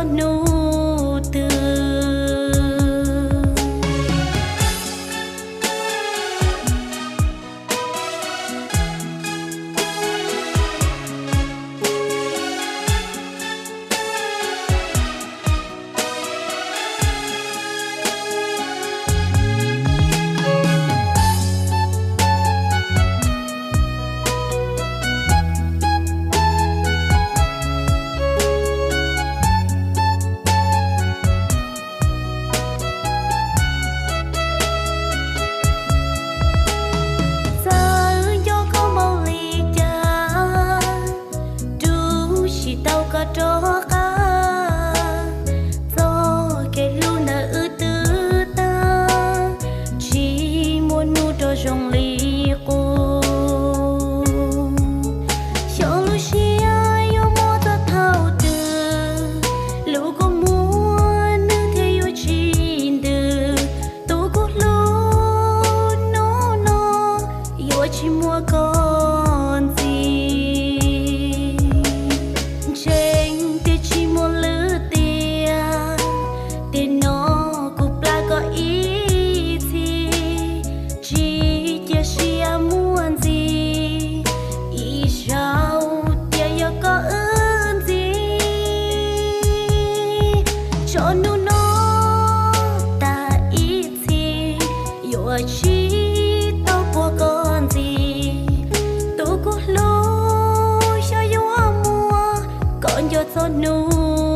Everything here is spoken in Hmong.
hnub twg. Txawm nco koj npaum li cas, rub tsis tau koj rov qab. Txoj kev hlub ntawm wb twb tag, tsis muaj hnub rov zoo li qub. Xyov lub siab yuav muaj txog thaum twg, lub kua muag nws thiaj yuav tsis ntws. Tus kuv hlub, hnub no yuav tsis muaj koj ntxiv. Ntseeg tias tsis muaj lwm tiam, tiam no kuv plab koj ib txhis, tsis cia siab muaj ntxiv. Ib zaug tias yog koj wb ntxiv, tso hnub no tas ib txhis, yuav tsis tau puag koj ntxiv. Tus kuv hlub, xyov yuav muaj koj nco txog hnub